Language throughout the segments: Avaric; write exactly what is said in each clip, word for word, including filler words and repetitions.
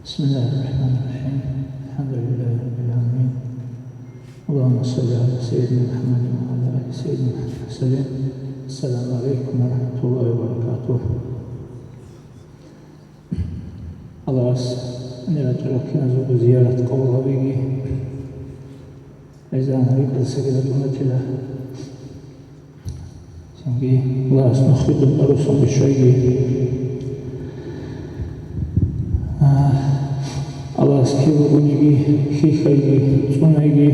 بسم الله الرحمن الرحيم. الحمد لله رب العالمين. اللهم صل على سيدنا محمد وعلى آل سيدنا محمد وسلم. السلام عليكم ورحمة الله وبركاته. Аллагьас нижер ракӀалда киназего зиярат къабул гьабеги. Гьезда рикӀкӀад сагӀат тӀунатила. Цинги Аллагьас нухидул тӀарусан бищайги. А, Аллагьас кив вугониги, хьихьайги, цӀунайги.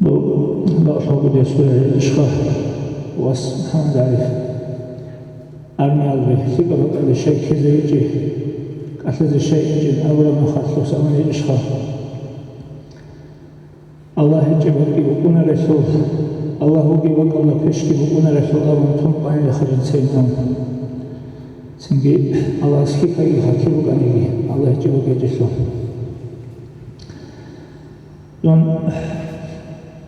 Доб бакӀлъун бугес вегӀи ишха вас МухӀаммад ГӀариф. Армиялде лъикӀаб бакӀалде щай ккезе гьечӀи, кӀалъазе щай инчӀин абураб нухалъ дос абуни ишха. Аллагь гьечӀеб бакӀги букӀунарелъул, Аллагь вугеб бакӀалда квешги букӀунарелъул абун тун къванила хадин цейилан. Цинги Аллагьас хьихьайги хьахьи букӀаниги, Аллагь гьечӀеб бакӀ гьечӀелъул. Дун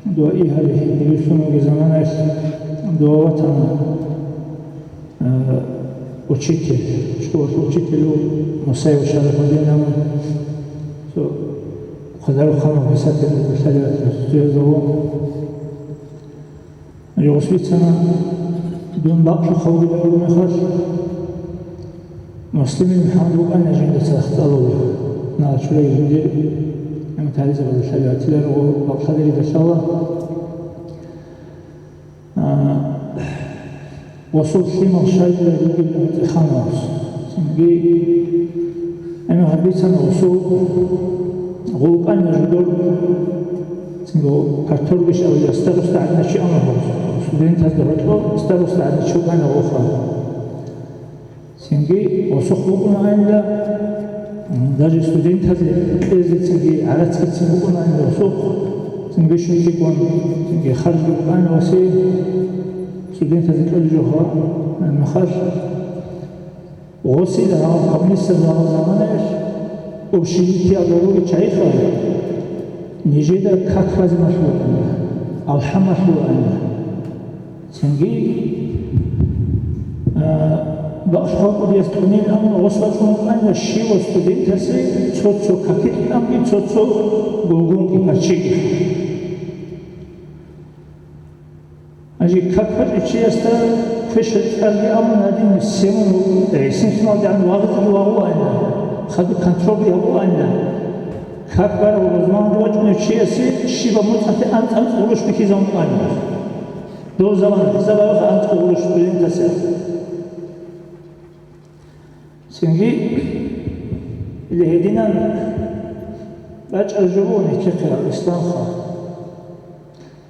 дуа игьари дибирлъун вугеб заманаялъ дуа ватана. Э, учитель, школалъ учитель вуго Мусаев Шарифудин абун, цо хъвадарухъанав писатель, лъалеватав студиязда вуго. Жо бицана, дун бакълъухъ вугеб гьабураб мехалъ, Муслимин МухӀаммад вукӀана жинда цадахъ цӀалулев. Налчурай жиндир, гӀемер гьализабазда лъалеватиларо, бакълъадерида лъала. А, гъосул лъимал щайила ругел анцӀила ханас. Цинги, гӀемер гьабицана гъосул гъулкъана жидер, цинги парторгищ абулеб староста гӀадин чи ана гъос. Студентазда гьоркьоб староста гӀадин чи вукӀана гъоха. Цинги гъосухъ букӀунаанила, даже студентазе кьезе цинги гӀарацгицин букӀунаанила гъосухъ, цинги щунлъикӀун, цинги харжги букӀана гъосе, студентазе кьолеб жо гьаб мехалъ. Гъосила гьаб коммунистазул заманаялъ общежитиялда ругел чагӀиха нижеда как базе малъулаанила, алхӀам малъулаанила. Цинги, а, бакълъухъ кӀудияс кьунин абун гъос бачӀун букӀана щивав студентасе цо-цо какилъ тӀамги, цо-цо гулгунги паччиги. Гьанже как бачӀев чиясда квешал цӀарги абун гьадин, семун гӀисин лъималдегӀан вагъизеги вагъулаанила, хадуб контролги гьабулаанила. Как барав рузманалде вачӀунев чиясе щибаб муцӀалъе анцӀ-анцӀ гъурущ бихьизабун букӀанила. Дов замана хӀисаб гьабиха анцӀго гъурущ студентасе. Цинги, или гьединан бачӀараб жо буго нилъехъе исламха.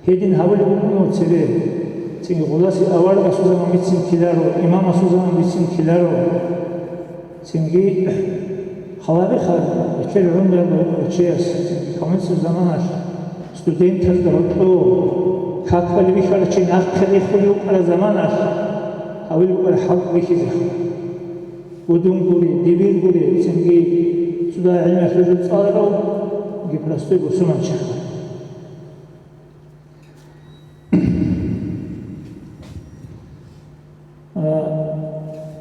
Гьедин гьабулеб букӀуна цебе, цинги гъуласи аварагасул заман бицин ккеларо, имамасул заман бицин ккеларо. Цинги, халабиха, эчел гӀумруялда вукӀарав чияс, цинги коммунистазул заманалъ студентазда гьоркьоб как балеб бихьарав чи нахъе рехулев вукӀараб заманалъ гьабулеб букӀараб хӀал бихьизеха. Гудун гури, дибир гури, цинги цӀуда гӀилмалъул жо цӀаларав, цинги простой бусурманчи. А,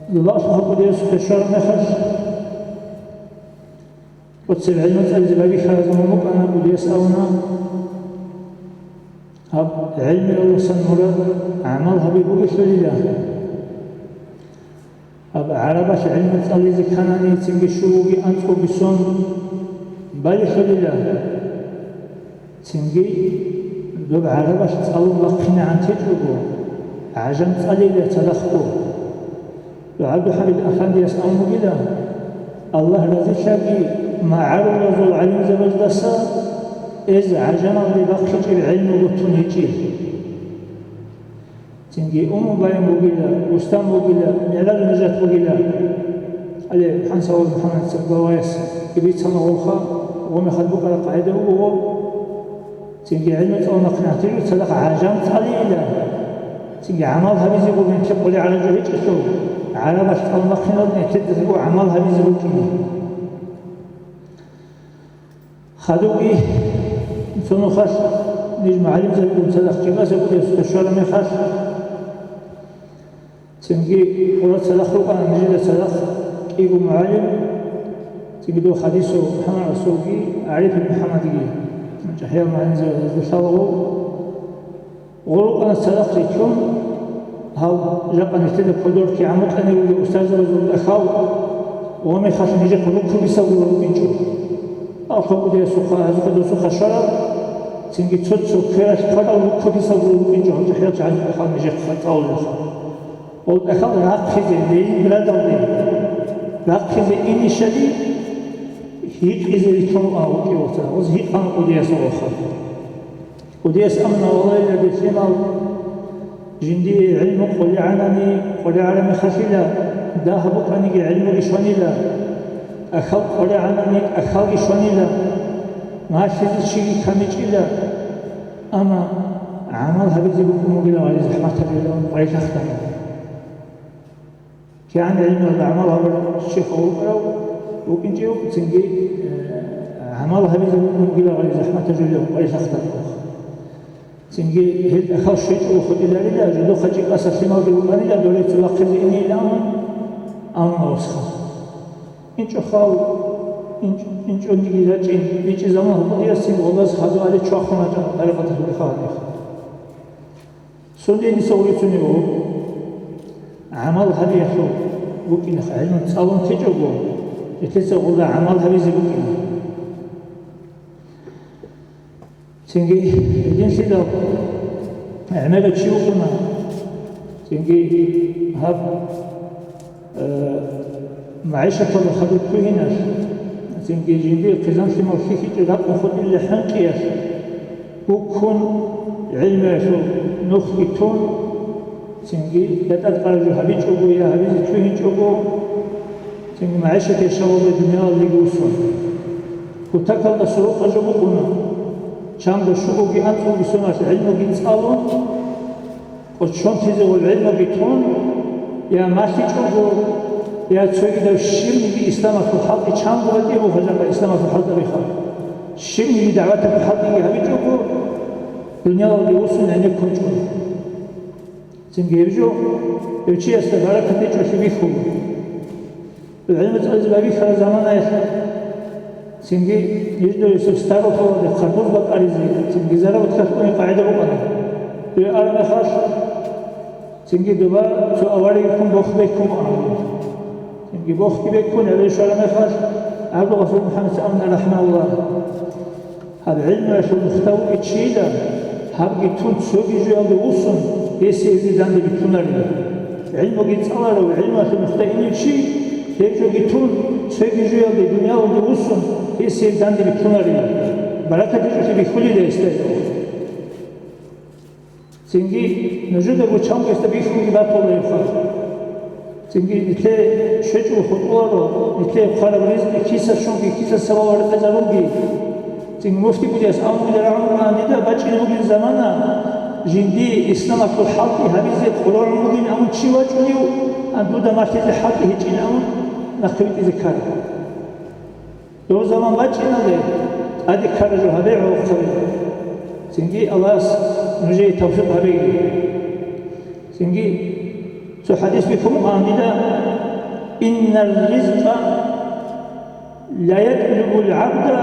Аллагьасул хӀакъалъулъ щвараб мехалъ, цебе гӀилму цӀализе байбихьараб заман букӀана, кӀудияс абуна, гьаб гӀилмуялдасан мурад гӀамал гьаби бугелъулила. Гьаб гӀарабалъ гӀилму цӀализе кканани, цинги щугоги анцӀгоги сон балелъулила. Цинги доб гӀарабалъ цӀалун бахъинегӀан течӀого, гӀажам цӀалейила цадахъго. ДугӀаду ХӀамид Афандияс абун бугила, Аллагь разилъаги магӀарулазул гӀалимзабаздаса, эз гӀажамалде бахъичӀеб гӀилму бутун гьечӀеб. Цинги Умму Баян бугила, Рустам бугила, МигӀраж Нижат бугила. Гьале ХӀансавал МухӀаммад Сабгаваяс бицана гъолха, гъо мехалъ букӀараб къагӀида буго гъо. Цинги гӀилму цӀалун бахъинегӀан течӀого цадахъ гӀажам цӀалейила. Цинги гӀамал гьабизе буго, нилъер хъули гӀараб жо гьечӀелъул, гӀарабалъ цӀалун бахъиналда нилъеда гӀамал гьабизе букӀине. Хадубги, цо нухалъ ниж мугӀалимзабигун цадахъ кӀикъазе кӀудиясда щвараб мехалъ, цинги гъура цадахъ рукӀана нижеда цадахъ Иго мугӀалим, цинги дов хадисав МухӀаммад Расулги, ГӀариф МухӀаммадги, чӀахӀиял мугӀалимзабазда лъалаго, гъоркьана цадахъ рилълъун, гьал жакъа нилъеда кодор кигӀан букӀаниг бугеб устарзабазул тӀахьал, ва мехалъ нижехъ руккугисаб гуро букӀинчӀо. Аллагьасухъа, гьазухъа досухъа щвараб, цинги цо-цо квералъ кварал руккугисаб гуро букӀинчӀо гьал чӀахӀиял чагӀазул тӀахьал нижехъ цӀалулелха. Гъол тӀахьал рахъизе, Ленинградалде рахъизе инищали, гьикъизе рилълъун рукӀана вукӀи вацал, гъоз гьикъана кӀудиясул вахъа. КӀудияс амна валайилла бетӀерал жиндие гӀилму къулегӀанани къулегӀараб мехалъила, дагь букӀаниги гӀилмуги щванила, тӀахьал къулегӀанани тӀахьалги щванила, малъизе чиги камичӀила, амма гӀамал гьабизе букӀун бугила гъари захӀматабилан къвайлъахъана. КигӀан гӀилмуялда гӀамал гьабурав чи хавукъарав вукӀинчӀев, цинги, э, гӀамал гьабизе вукӀун бугила гъари захӀматаб жо къвайлъахъ тӀадбухъ. Цинги гьел тӀахьал щвечӀого хутӀиларила, жодохъа чӀикӀаса лъималги вукӀанила, дорецо вахъизе инейилан, амма авсха. ИнчӀо хал, инч-, инчӀониги рачӀин, бичӀчӀи заман гьабулиясин гъолаз хадуали чвахун рачӀана тӀарикъаталъулиха гьадиха. Сунениса гъурицунев вуго. ГӀамал гьабиялъул букӀинаха, гӀилму цӀалун течӀого, нилъеца гъурда гӀамал гьабизе букӀина. Цинги гьединлъидал гӀемерав чи вукӀуна, цинги гьаб Э, магӀишаталда хадуб лъугьиналъ, цинги жиндир хъизан-лъимал хьихьичӀеб ракӀун хутӀилел хӀинкъиялъ буккун, гӀилмуялъул нухги тун, цинги датӀа-датӀа жо гьабичӀого я гьабизе лъугьинчӀого, цинги магӀишат яшавалде дуниялалдеги усун. Кутакалда сурукъа жо букӀуна, чанго щугоги анцӀгоги соналъ гӀилмуги цӀалун, Къоччонтизе гъол гӀелмуги тун, я малъичӀого, я цогидав щибниги исламалъул хӀалтӀи чанго батӀи буго жаба исламалъул хӀалтӀабиха. Щибниги дагӀваталъул хӀалтӀиги гьабичӀого, дуниялалде усун гӀенеккун чӀун. Цинги гьеб жо, гьев чиясда баракат гьечӀолъи бихьула. ГӀилму цӀализе байбихьараб заманаялъ, цинги ниждоясул старухъалде хъарбуз бакӀаризе, цинги заработкалъ уни къагӀида букӀана. Дой араб мехалъ, цинги доба цо аварияги ккун бохбеккун букӀана. Цинги бохги беккун гьабире щвараб мехалъ, ГӀабдулгъафур МухӀаммадица абуна, рахӀмагьуллагь. Гьаб гӀилмуялъул нухда вугев чийила, гьабги тун цоги жоялде вуссун, гьесие гьеб данде битлъунарила. ГӀилмуги цӀаларав, гӀилмуялъул нухда инев чи, гьеб жоги тун, цоги жоялде дуниялалде вуссун, гьесие гьеб данде битлъунарила. Баракат гьечӀолъи бихьулила гьесда. Цинги нужедаго чанго гьесда бихьунги батулаебха. Цинги нилъее щвечӀого хутӀуларо, нилъее хъвараб ризкъи киса щунги, киса сабаб рекъезарунги. Цинги муфти бугес абунгули рагӀун букӀана дида бачӀине бугеб замана, жиндие исламалъул хӀалтӀи гьабизе къваригӀун бугин абун чи вачӀунев, а дуда малъизе хӀалтӀи гьечӀин абун нахъе витӀизе ккани. Дов заман бачӀиналде, тӀаде ккараб жо гьабе, гӀолохъаби. Цинги Аллагьас нужее тавфикъ гьабеги. Цинги цо хӀадис бихьун букӀана дида: «Иннар ризкъа ла ятлубул гӀабда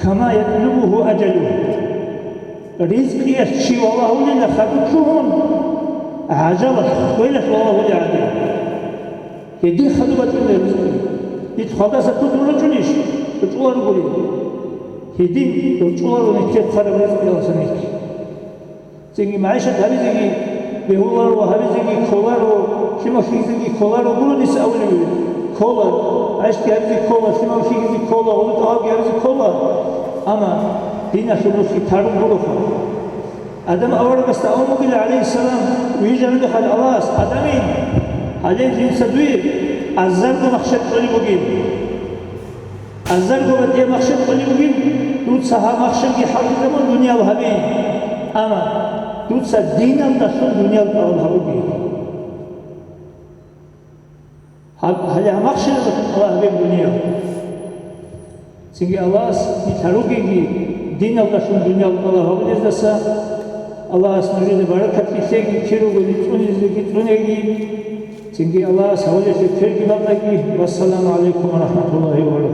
кама ятлубуху ажалуху». Ризкъиялъ чи валагьулила хадуб лъугьун, гӀажалалъ, хвелалъ валагьулел гӀадин. Гьедин хадуб батӀулеб ризкъи. Нилъ хвалдаса тутун рачӀунищ? РучӀуларо гури. Гьедин ручӀуларо нилъер хъвараб ризкъиялдаса нилъ. Цинги магӀишат гьабизеги бегьуларо, гьабизеги кколаро, лъимал хьигизеги кколаро гуро нилъ абулеб. Ккола, гӀащтӀги гьабизе ккола, лъимал хьигизе ккола, гъоло тӀалабги гьабизе ккола. Амма диналъул нухги тарун гуроха. Адам аварагасда абун бугила, гӀалайгьиссалам, вижараб мехалъ Аллагьас: «Адамин, гьале жинца дуе азарго махщел кьолеб бугин. Азарго батӀияб махщел кьолеб бугин, дуца гьаб махщелги хӀалтӀизабун дуниял гьабе. Амма дуца диналдалъун дуниял тӀалаб гьабуге». Гьаб-, гьале гьаб махщел Аллагь гьабе дуниял. Цинги Аллагьас нилъ гьаругеги, диналдалъун дуниял тӀалаб гьабулездаса, Аллагьас нужеда баракат кьеги, киругони цӀунизеги цӀунеги, Цинги Аллагьас гьавалелъе кверги бакъаги. Вассаламу гӀалайкум ва рахӀматуллагьи ва баракатугьу.